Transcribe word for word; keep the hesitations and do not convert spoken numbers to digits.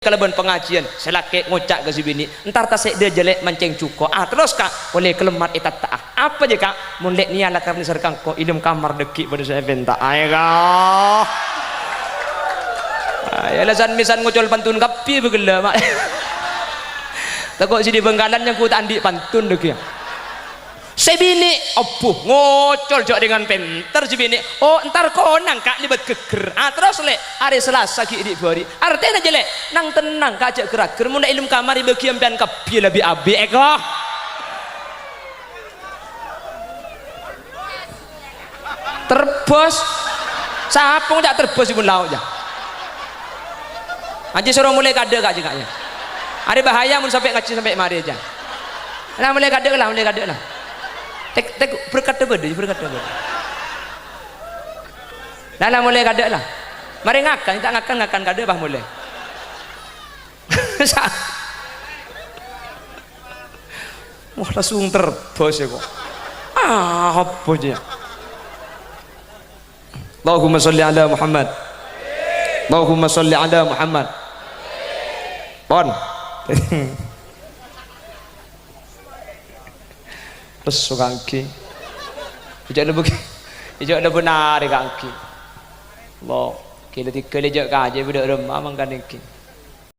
kalabân pangajiyân, sè lakè' ngoca' ka sè binè', "Entar ta' sè dâjâ, Lè', mancèng jhuko'." Ah, terros, Ka', polè kalemmat ètatta'a. Apa jâ, Ka'? "Mon Lè' Nia la karnè sareng engko', è dâlem kamar dâggi' bâdâ sè èpènta." Ayo, Ka'. Ayo, la san-mèsan ngocol pantun kabbhi bâghellâ', Ma'. Tako' sè è Bângkalan nyangko ta' andi' pantun dâggi'. Sè binè', obbu, ngocol jâ' dengan pènter sè binè'. "Oh, entar konang, Ka', lèbât ghâgghâr." Ah, terros, Lè', arè Salasa ghi' dhi' bâri'. Artèna jâ, Lè', nang-tennang, Ka', jâ' ghâr-aghâr. Mon è dâlem kamar èbâghi sampèyan kabbhi la bi-abi, èko. Terbos. Sapong jâ' terbos è bun lao' jâ. Ajjhi soro molè kaadâ', Ka', jâ, Ka', yâ. Arè bahaya mon sampè' ngajhi sampè' marè jâ. La molè kaadâ', la molè kaadâ', la. Tek, tek, berkat bâdâ, berkat bâdâ. La, la molè kaadâ', la. Marè ngakan, ta' ngakan, ngakan kaadâ' pas molè. Sa-, wah, langsung terbos èko. Ah, apa jâ? Allahumma sholli ala Muhammad. Allahumma sholli ala Muhammad. Pon. Terros kangghi. Ijâ' lebu, ijâ' lebu narè kangghi. Allah, kèla tiga lè jâ' kajâ bâdâ remma mangkana èngghi.